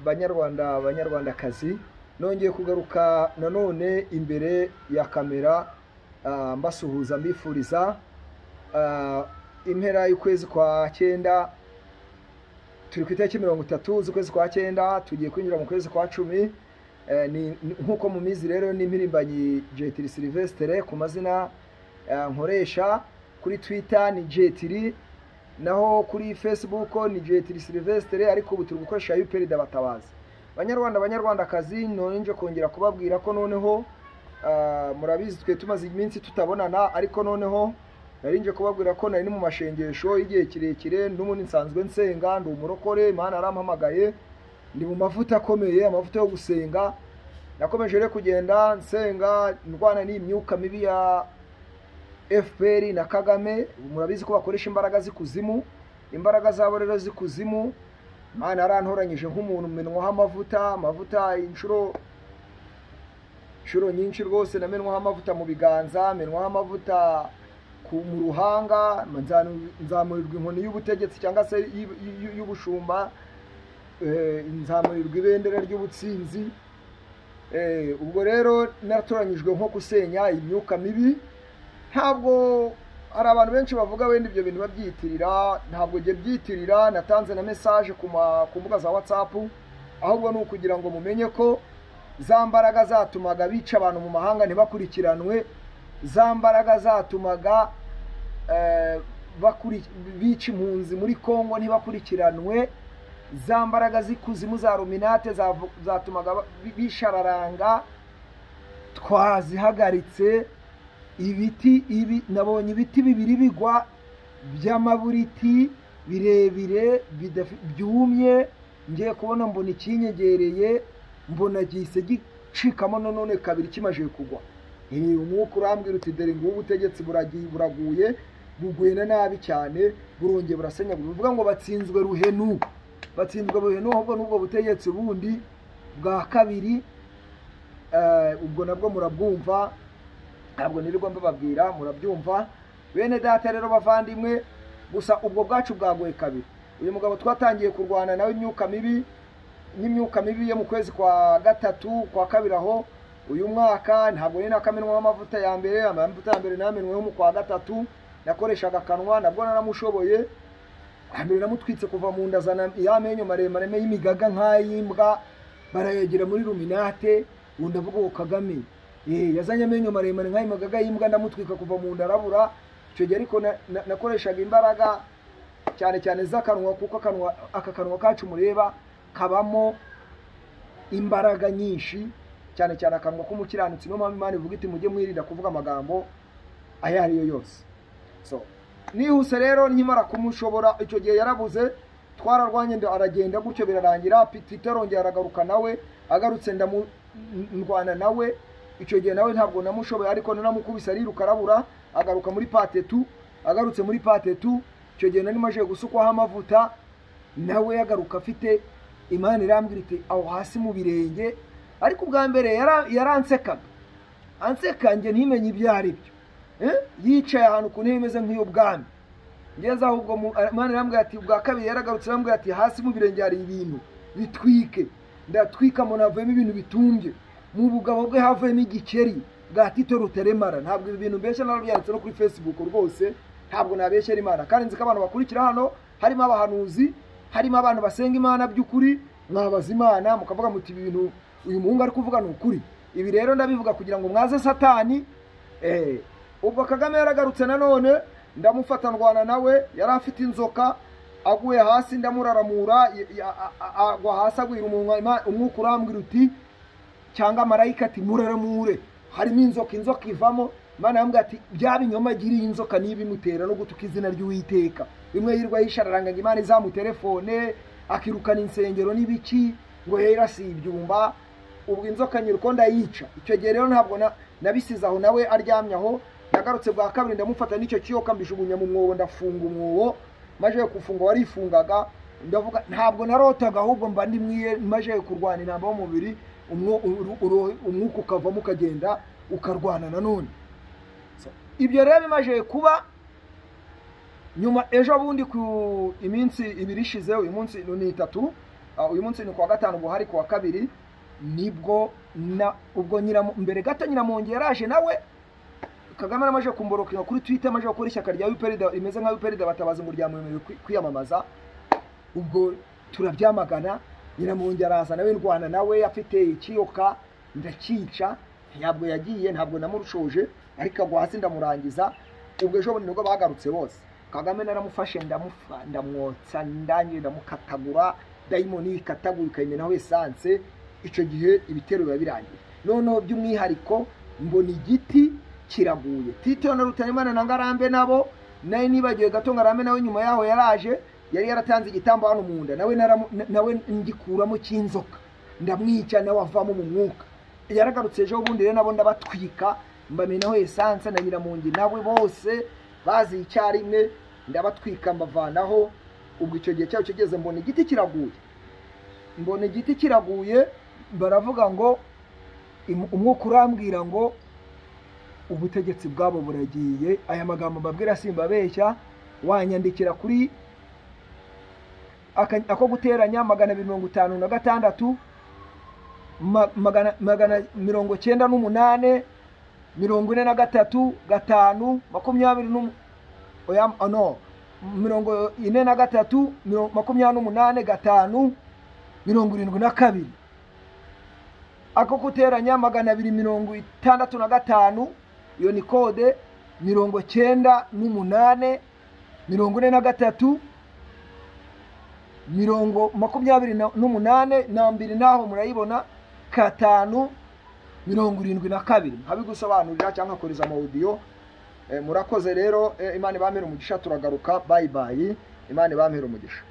Banyarwanda, banyarwandakazi, nongeye kugaruka nanone imbere ya kamera, mbasuhuza, mbifuriza impera y'ukwezi kwa cyenda. Turi ku itariki 30 z'ukwezi kwa cyenda, tugiye kwinjira mu kwezi kwa 10. Nk'uko mumizi rero, ni Impirimbanyi Jetiri Silvestre ku mazina nkoresha. Kuri Twitter ni Jetiri, naho kuri Facebook ni Jetiri Silvestre, ariko ubu turi gukoresha UPR Batabazi. Banyarwanda, banyarwandakazi, none nje kongera kubabwira ko noneho, murabizi twe tumaze iminsi tutabonana, ariko noneho nari nje kubabwira ko nari mu mashengesho y'igihe kirekire. N'ubundi nsanzwe nsenga, ndi umurokore, Imana yarampamagaye, ndi mu mavuta akomeye, amavuta yo gusenga. Nakomeje rero kugenda nsenga, ndwana n'imyuka mibi ya FPR na Kagame. Murabizi ko bakoresha imbaraga z'ikuzimu, imbaraga zabo rero z'ikuzimu. Imana yarantoranyije nk'umuntu, menwaho amavuta, amavuta inshuro nyinshi rwose. Namenwaho amavuta mu biganza, menwaho amavuta mu ruhanga, nzamurirwa inkoni y'ubutegetsi cyangwa se y'ubushumba, nzamurirwa ibendera ry'ubutsinzi. Ubwo rero naratoranyijwe nko gusenya imyuka mibi. Ntabwo hari abantu benshi bavuga wenda ibyo bintu babyitirira, ntabwo njye byitirira. Natanze na message ku mbuga za WhatsApp, ahubwo ni ukugira ngo mumenye ko za mbaraga zatumaga bica abantu mu mahanga ntibakurikiranwe, za mbaraga zatumaga bica impunzi muri Kongo ntibakurikiranwe, za mbaraga z'ikuzimu za ruminate zatumaga bishararanga, twazihagaritse. Ibiti ibi nabonye ibiti bibiri bigwa by'amaburiti birebire byumye, ngiye kubona mbona ikinyegereye, mbona gihise gicikamo none kabiri kimaje kugwa. Umwuka urambwira uti dore ngubu ubutegetsi buraguye, buguye na nabi cyane, burongeye burasenyagura. Bivuga ngo batsinzwe ruhenu, batsinzwe ruhenu. Ahubwo n'ubwo butegetsi bundi bwa kabiri, ubwo nabwo murabwumva, ntabwo nirirwa mbababwira, murabyumva. Bene data rero bavandimwe, gusa ubwo bwacu bwagoye kabiri. Uyu mugabo twatangiye kurwana nawe imyuka mibi, n'imyuka mibi yo mu kwezi kwa gatatu kwa kabiri aho uyu mwaka. Ntabwo ni nakamenwaho amavuta ya mbere, amavuta ya mbere namenweho mu kwa gatatu, nakoreshaga akanwa, nabwo naramushoboye. Mbere namutwitse kuva mu nda, azana y'amenyo maremare y'imigaga nk'ay'imbwa, barayegera muri ruminate. Ubu ndavuga ngo Kagame yazanye amenyo maremare nk'ay'imagaga y'imbwa, ndamutwika kuva mu nda arabura. Icyo gihe ariko nakoreshaga imbaraga cyane cyane z'akanwa, kuko aka kanwa kacu mureba kabamo imbaraga nyinshi, cyane cyane akanwa k'umukiranutsi. Niyo mpamvu Imana ivuga iti mujye mwirinda kuvuga amagambo ayo ari yo yose. So nihuse rero nkimara kumushobora, icyo gihe yarabuze, twararwanye aragenda gutyo birarangira. Tito arongera aragaruka nawe, agarutse ndamurwana nawe. Icyo gihe nawe ntabwo namushoboye, ariko naramukubise ariruka arabura, agaruka muri patetu. Agarutse muri patetu, icyo gihe nari maje gusukwaho amavuta, nawe yagaruka afite. Imana irambwira iti aho hasi mu birenge. Ariko ubwa mbere yaransekaga, anseka njye ntimenye ibyo ari byo. Yicaye ahantu ku ntebe imeze nk'iy'ubwami. Ngeze aho ubwo Imana irambwira ati ubwa kabiri yaragarutse, irambwira ati hasi mu birenge hari ibintu bitwike. Ndatwika mbona havuyemo ibintu bitumbye, mu bugabo bwe havuyemo igikeri bwa Tito Rutaremara. Ntabwo ibi bintu mbeshya, narabyanditse no kuri Facebook rwose, ntabwo nabeshyera Imana. Kandi nzi ko abantu bakurikira hano harimo abahanuzi, harimo abantu basenga Imana by'ukuri, mwabaza Imana mukavuga muti ibi bintu uyu muhungu ari kuvuga ni ukuri. Ibi rero ndabivuga kugira ngo mwaze Satani. Ubwo Kagame yaragarutse nanone, ndamufata ndwana nawe, yari afite inzoka, aguye hasi ndamuraramura, agwa hasi agwira umunwa. Umwuka urambwira uti cyangwa marayika ati muraramure, harimo inzoka, inzoka ivamo. Imana yambwira ati bya binyoma agiriye inzoka niba imutera no gutuka izina ry'Uwiteka. Bimwe yirwa yishararanga ngo Imana izamutelefone, akirukana insengero n'ibiki, ngo yera si ibyumba. Ubwo inzoka nyiruko ndayica. Icyo gihe rero ntabwo nabisize aho, nawe aryamye aho. Nagarutse bwa kabiri ndamufata n'icyo kiyoka mbishugunya mu mwobo, ndafunga umwobo. Maje kufunga warifungaga, ndavuga ntabwo narotaga, ahubwo mba ndi mwiye maje kurwana intambara y'umubiri, umwuka ukavamo ukagenda ukarwana nanone. Ibyo rero bimaje kuba nyuma ejo bundi ku iminsi ibiri ishize, uyu munsi ni 3, Uyu munsi ni kuwa gatanu, ubwo hari kuwa kabiri nibwo na ubwo mbere gato Nyiramongi yaraje nawe. Kagame aramaje kumborokera kuri Twitter, amaje gukora ishyaka rya UPRD rimeze nka UPRD batabaza ngo ryamwemerewe kwiyamamaza. Ubwo turabyamagana, Nyiramongi araza nawe ndwana nawe afite ikiyoka ndakica, ntabwo yagiye, ntabwo namurushoje, ariko agwa hasi ndamurangiza. Ubwo ejo bundi nibwo bagarutse bose. Kagame naramufashe ndamwotsa, ndangije ndamukatagura, dayimoni ikatagura ikayimenaho esanse. Icyo gihe ibitero biba birangiye. Noneho by'umwihariko mbona igiti kiraguye. Tito na Rutaremana na Ngarambe nabo naye nibagiwe gato, Ngarambe nawe nyuma yaho yaraje, yari yaratanze igitambo hano mu nda, nawe ngikuramo cy'inzoka ndamwica, nawe avamo mu mwuka. Yaragarutse ejo bundi rero nabo ndabatwika, mbamenaho esanse na Nyiramongi nawe bose bazi icyarimwe, ndabatwika mbavanaho. Ubwo icyo gihe cyayo kigeze mbona igiti kiraguye, mbona igiti kiraguye, baravuga ngo umwuka urambwira ngo ubutegetsi bwabo buragiye. Aya magambo mbabwira simbabeshya, wanyandikira kuri ako guteranya 256 998 43 5 20 oya no 43 28 5 72, ako guteranya 265, iyo ni kode 98 43 28 na 2, naho murayibona 5 72. Nkabigusobanurira cyangwa nkakoreza ama audio. Murakoze rero, Imana ibampere umugisha, turagaruka. Bye bye, Imana ibampere umugisha.